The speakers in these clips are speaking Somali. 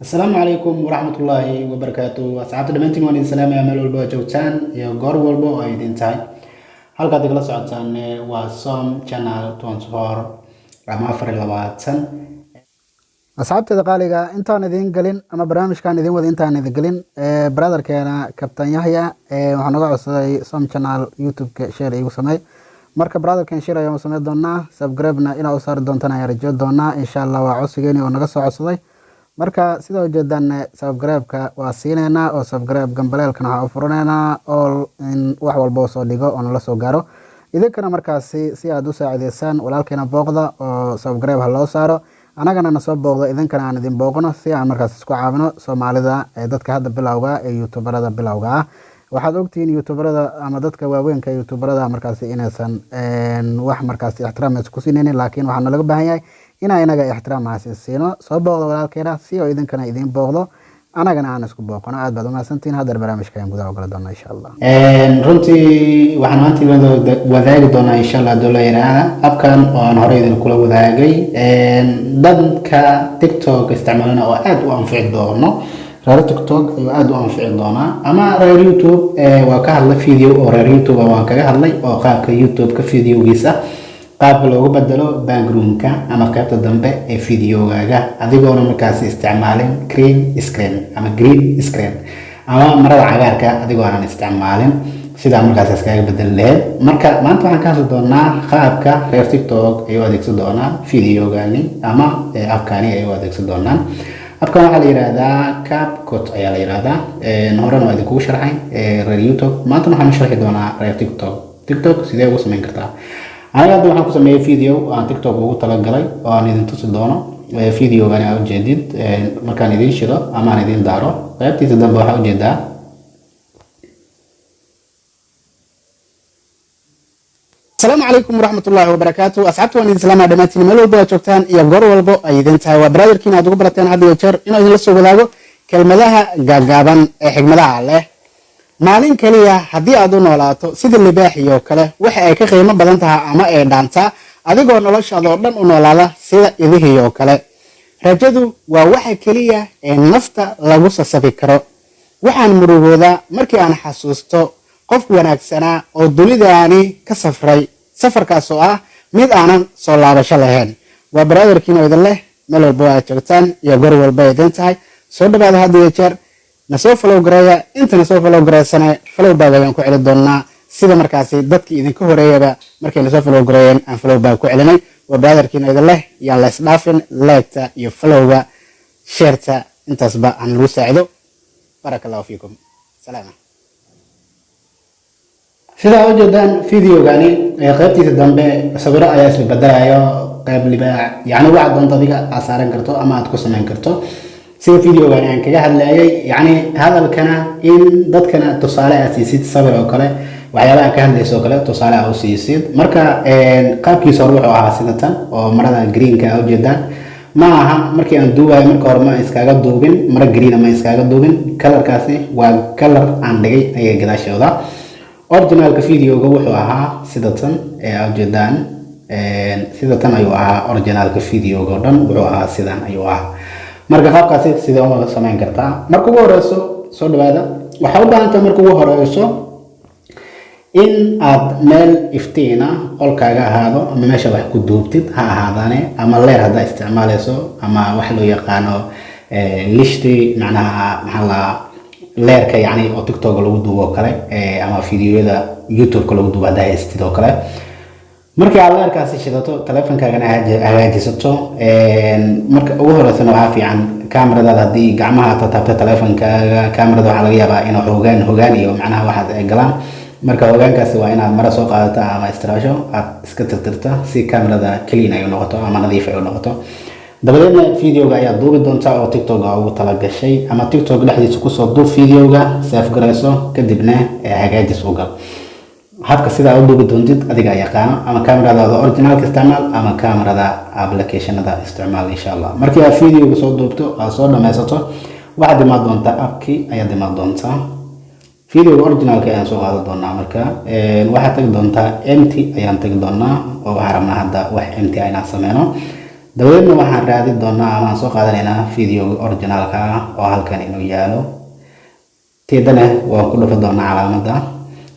Asalaamu calaykum waraxmatullaahi wabarakaatu. Asxaabta dhammaantiin waan idin salaamaya meel walba oo joogtaan iyo goor walba oo ay idin tahay. Halkaad igala socotaan waa Som Channel 24 ama 24. Asxaabteeda qaaliga, intaan idiin gelin ama barnaamijkaan idiin wada, intaan idin gelin, brotherkeena Kabtan Yahya waxaa naga codsaday Som Channel YouTube-ka share igu sameey. Marka brotherkan share ayaan u sameyn doonaa, subscribe-na inaa u saari doontaan ayaan rajo doonaa, insha Allah. Waa codsigeeni oo naga soo codsaday. Marka sida ujeedaan, subscribe-ka waa siineynaa oo subscribe, gambaleelkana waxaa u furaneynaa all in wax walba oo soo dhigo oo nala soo gaaro. Idinkana markaasi si aad u saacideysaan walaalkeena, booqda oo subscribe ha loo saaro, anagana na soo booqdo, idinkana aan idin booqno, si aan markaas isku caawino. Soomaalida ee dadka hadda bilowga ee youtuberada bilowga ah, waxaad ogtihiin youtuberada ama dadka waaweynka youtuberada markaasi inaysan wax markaasi ixtiraam aysan ku siinaynin, laakiin waxaa nalaga baahan yahay inaan inaga ixtiraamaasi siino. Soo booqdo walaalkeena si oo idinkana idiin booqdo, anagana aan isku booqano. Aad baad umahadsantihiin. Haddeer barnaamijka ayaan gudaha ogala doonaa, insha Allah. Runtii waxaan maanta idin wadaagi doonaa, insha Allah, hadduu la yidhaahda, appkan oo aan horey idin kula wadaagay, dadka TikTok isticmaalana oo aad u anfici doono. Reer TikTok ayuu aad u anfici doonaa ama reer YouTube. Waa ka hadlay video oo reer YouTube waan kaga hadlay oo qaabka YouTube-ka videogiisa qaabka loogu bedelo backgroundka ama qaybta dambe ee videogaaga, adigoona markaasi isticmaalin green screen ama green screen ama marada cagaarka, adigoo aanan isticmaalin, sidaa markaas iskaga bedeli lahayd. Marka maanta waxaan ka hadli doonaa qaabka reer TikTok ay u adeegsan doonaan videogani ama appkani ay u adeegsan doonaan. Appkan waxaa la yidhaahdaa CapCut ayaa la yidhaahdaa. Horena waa idinkugu sharxay reer YouTube, maantana waxaan u sharxi doonaa reer TikTok. TikTok sidee ugu samayn kartaa? Aniga hadda waxaan ku sameeyey video aan TikTok ugu talagalay oo aan idin tusi doono. Videogani aa ujeedid, markaan idiin shido ama aan idiin daaro, qaybtiisa dambe waxaa ujeedaa. Asalaamu calaykum waraxmatullaahi wabarakaatu. Asxaabta, waan idin salaamaya dhammaantiin meel walba aad joogtaan iyo goor walbo ay idin tahay. Waa brotherkiin aad ugu barateen had iyo jeer inuu idinla soo wadaago kelmadaha gaagaaban ee xigmadaha leh. Maalin keliya haddii aad u noolaato sida libaaxii oo kale, waxa ay ka qiimo badan tahay ama ay dhaantaa adigoo noloshaadoo dhan u noolaada sida idihii oo kale. Rajadu waa waxa keliya ee nafta lagu sasabi karo. Waxaan murugoodaa markii aan xasuusto qof wanaagsanaa oo dunidaani ka safray, safarkaas oo ah mid aanan soo laabasho lahayn. Waa brotherkiin oo idin leh meel walba aad joogtaan iyo goor walba ay idin tahay, soo dhawaada. Had iyo jeer na soo follow gareeya. Inta na soo follow gareysane, follow back ayaan ku celi doonaa, sida markaasi dadkii idinka horeeyaba markay na soo follow gareeyeen aan follow back ku celinay. Waa brotherkiin oo idin leh yaan la isdhaafin liketa iyo followga, shareta, intaasba aan lagu saacido. Baraka Allahu fiikum. Salaama. Sidaa ujeedaan, videogani qaybtiisa dambe sawiro ayaa isla bedelayo, qayb libaax, yacni waxaad doonto adiga aad saaran karto ama aad ku samayn karto, sida videogani aan kaga hadlayay. Yacni hadalkana in dadkana tusaale aad siisid, sawir oo kale, waxyaabaha aad ka hadlayso oo kale tusaale aad u siisid. Marka qaabkiisa hore wuxuu ahaa sida tan oo marada greenka aa ujeedaan. Ma aha markii aan duubayo marka hore ma iskaga duubin maro green, ma iskaga duubin. Colorkaasi waa color aan dhigay ayaga gadaashooda. Originalka videoga wuxuu ahaa sida tan ee aad ujeedaan, sida tan ayuu ahaa. Originalka videoga oo dhan wuxuu ahaa sidan ayuu ahaa. Marka qaabkaasi sidee uma samayn kartaa? Marka ugu horeyso, soo dhawaada, waxaa u baahan tahay marka ugu horeyso in aad meel iftiina qolkaaga ahaado ama meesha wax ku duubtid ha ahaadaane, ama leer haddaa isticmaaleyso, ama wax loo yaqaano lishti, macnaha maxaa la leerka, yacni oo TikTok lagu duubo oo kale, ama fiidiyoyada YouTube-ka lagu duubo haddaa haystid oo kale. Markii aad leerkaasi shidato, telefonkaagana hagaajisato, marka ugu horeysana waxaa fiican kameradaada. Haddii gacmaha aad taabto telefonkaaga, kamerada waxaa laga yaabaa inuu hogaan hogaan iyo macnaha waxaad ay galaan. Marka hogaankaasi waa inaad mara soo qaadata ama istiraasho aad iska tirtirta, si kamerada clean ay u noqoto ama nadiif ay u noqoto. Dabadeedna videoga ayaad duubi doontaa oo TikTok aa ugu talagashay, ama TikTok dhexdiisa kusoo duub videoga, save garayso, kadibna hagaajis u gal. Habka sidaa u duubi doontid adiga yaqaano, ama kameradaada originalka isticmaal ama kamerada applicationada isticmaal, insha Allah. Markii aad videoga soo duubto, aad soo dhammaysato, waxaad imaan doontaa appkii ayaad imaan doontaa. Videoga originalka ayaan soo qaadan doonaa. Marka waxaad tagi doontaa empty ayaan tagi doonaa, oo waxaan rabnaa hadda wax empty ah inaan sameyno. Dabadeedna Dabadeedna waxaan raadi doonaa ama aan soo qaadanaynaa videoga originalka ah oo halkan inuu yaalo. Teedana waan ku dhufa doonaa calaamadda,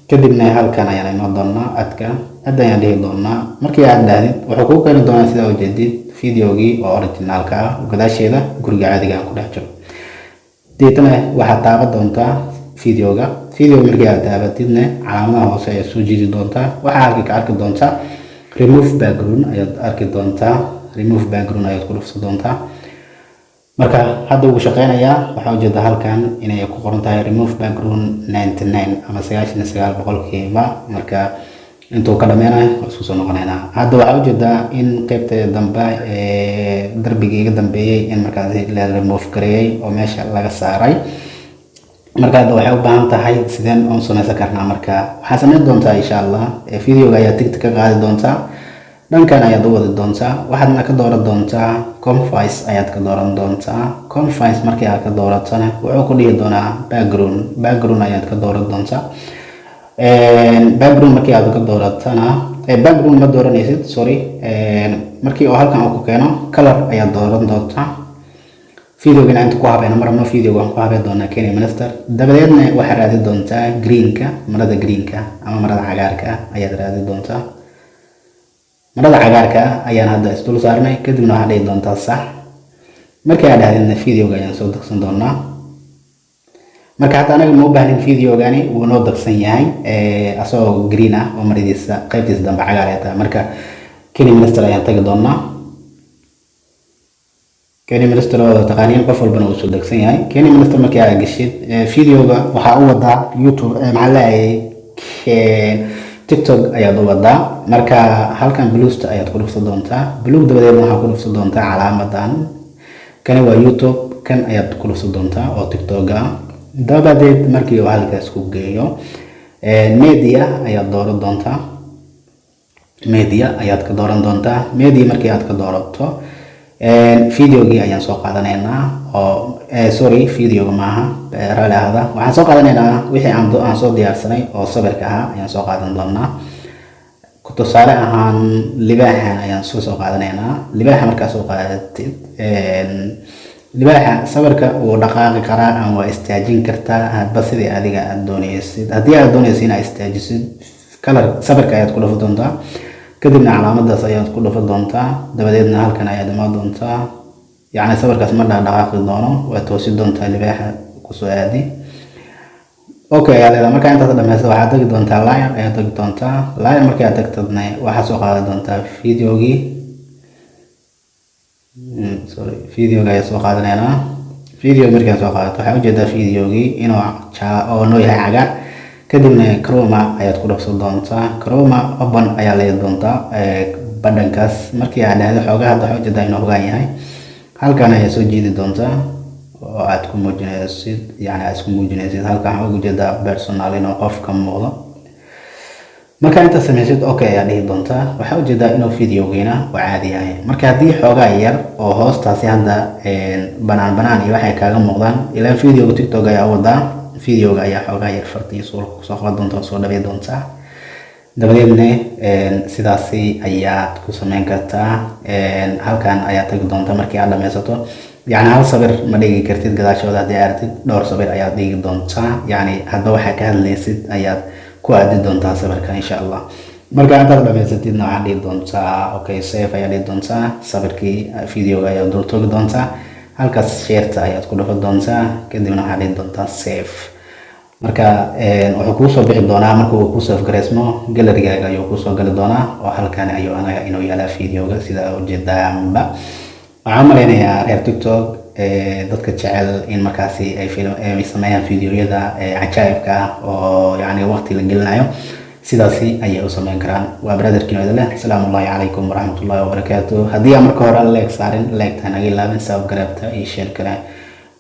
kadibna halkan ayaan iman doonaa, add-ka add ayaan dhihi doonaa. Markii aad dhahdid, wuxuu kuu keeni doonaa, sidaa ujeedid, videogii oo originalka ah oo gadaasheeda guriga caadiga aan ku dhex jiro. Deetana waxaad taaban doontaa videoga. Videoga markii aad taabatidna, calaamadaha hoose ayaad soo jiidi doontaa. Waxaa halkii ka arki doontaa remove background ayaad arki doontaa. Remove background ayaad ku dhufsan doontaa. Marka hadda wuu shaqeynayaa. Waxaa ujeeda halkan inay ku qoran tahay remove background 99 ama 99%. Marka intuu ka dhameynayo waa isku soo noqonaynaa. Hadda waxaa ujeedaa in qeybta dambe ee darbiga iga dambeeyey in markaasi la remove gareeyey oo meesha laga saaray. Marka hadda waxay u baahan tahay sideen oon samaysan karnaa? Marka waxaa samayn doontaa, insha Allah, videoga ayaa tick-ta ka qaadi doontaa, dhankan ayaad u wadi doontaa, waxaadna ka dooran doontaa canvas ayaad ka dooran doontaa. Canvas markii aad ka dooratona, wuxuu ku dhihi doonaa background. Background ayaad ka dooran doontaa. Background markii aad ka dooratana, background ma dooranaysid, sorry. Markii oo halkan uu ku keeno, color ayaad dooran doontaa. Videogana inta ku habeeno marabno, videoga waan ku habeen doonaa KineMaster. Dabadeedna waxaad raadi doontaa greenka, marada greenka ama marada cagaarka ah ayaad raadi doontaa. Marada cagaarka ah ayaan hadda isdul saarnay. Kadibna waxaad dhihi doontaa sax. Markii aad dhahdidna, videoga ayaan soo degsan doonaa. Marka hadda anaga ma u baahnin videogani, wuu noo dagsan yahay asagoo green ah oo maradiisa qaybtiisa dambe cagaar ay tahay. Marka KineMaster ayaan tagi doonaa. KineMaster oo taqaaniin, qof walbana uu soo degsan yahay. KineMaster markii aad gashid, videoga waxaa u wadaa YouTube, maxaa leeyahay, TikTok ayaad u wadaa. Marka halkan plus-ta ayaad ku dhufsan doontaa. Plus dabadeedna waxaa ku dhufsan doontaa calaamadan. Kani waa YouTube, kan ayaad ku dhufsan doontaa oo TikTok ah. Dabadeed markii uu halkaas ku geeyo, media ayaad dooran doontaa. Media ayaad ka dooran doontaa. Media markii aad ka doorato, videogii ayaan soo qaadanaynaa oo, sorry, videoga maaha, raali ahada. Waxaan soo qaadanaynaa wixii aan soo diyaarsanay oo sawirka ahaa ayaan soo qaadan doonaa. Tusaale ahaan, libaaxan ayaan soo qaadanaynaa. Libaaxa markaa soo qaadatid, libaaxa sawirka wuu dhaqaaqi karaa ama waa istaajin kartaa, hadba sidii adiga aad doonaysid. Haddii aad doonaysid inaad istaajisid, color sawirka ayaad ku dhufi doontaa, kadibna calaamadaas ayaad ku dhufi doontaa. Dabadeedna halkan ayaad imaan doontaa. Yacni sawirkaas ma dhaqdhaqaaqi doono, waa toosi doontaa, libaaxa kusoo aadi, okay ayaa leedahay. Markaa intaas dhammaysta, waxaad tagi doontaa layer ayaad tagi doontaa. Layer markii aad tagtadna, waxaad soo qaadan doontaa videogii. Sorry, videoga ayaa soo qaadanaynaa. Video markaan soo qaadato, waxaa ujeedaa videogii inuu oo noo yahay cagaar. Kadibna chroma ayaad ku dhufsan doontaa. Chroma open ayaa leedi doontaa badhankaas. Markii aad dhahdo, xoogaa hadda waxaa ujeedaa inuu hogaan yahay. Halkan ayaa soo jiidi doontaa oo aad ku muujinaysid, yani aad isku muujinaysid. Halkan waxaa uga jeedaa personal inuu qof ka muuqdo. Markaa intaad samaysid, okay ayaa dhihi doontaa. Waxaa ujeedaa inuu videogiina uu caadi yahay. Marka haddii xoogaa yar oo hoostaasi hadda banaan banaan iyo waxay kaaga muuqdaan, ilaan videoga TikTok ayaa wadaa, videoga ayaa xoogaa yar fartii suulka kusoo qaban doonta oo soo dhabay doontaa. Dabadeedna sidaasi ayaad ku sameyn kartaa. Halkan ayaad tagi doontaa markii aad dhammaysato. Yacni hal sawir ma dhigi kartid gadaashooda. Haddii aad aragtid, dhowr sawir ayaad dhigi doontaa. Yacni hadba waxaa ka hadlaysid ayaad ku aadi doontaa sawirka, insha Allah. Marka intaad dhamaysatidna, waxaad dhihi doontaa okay, save ayaa dhihi doontaa. Sawirkii videoga ayaad dul togi doontaa, halkaas share-ta ayaad ku dhufan doontaa, kadibna waxaad dhihi doontaa save. Marka wuxuu kuu soo bixi doonaa, marka uu kuu save gareysmo, gallerygaaga ayuu kusoo gali doonaa oo halkan ayuu anaga inuu yaalaa videoga, sida ujeedaanba. Waxaan u malaynayaa reer TikTok, dadka jecel in markaasi ay ay sameeyaan videoyada cajaa'ibka ah oo yacni waqti la gelinayo, sidaasi ayay u sameyn karaan. Waa brotherkiin idin leh asalaamu allahi calaykum waraxmatullahi wabarakaatu. Haddii aan marka hore like saarin, like-ta naga ilaabin, subscribe-ta iyo share kale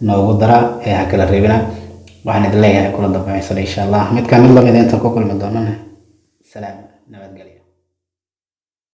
noogu dara ee ha kala reebina. Waxaan idin leeyahay kula dambaysan, insha Allah, midka mid lamid inta ku kulmi doonana, salaam, nabadgelyo.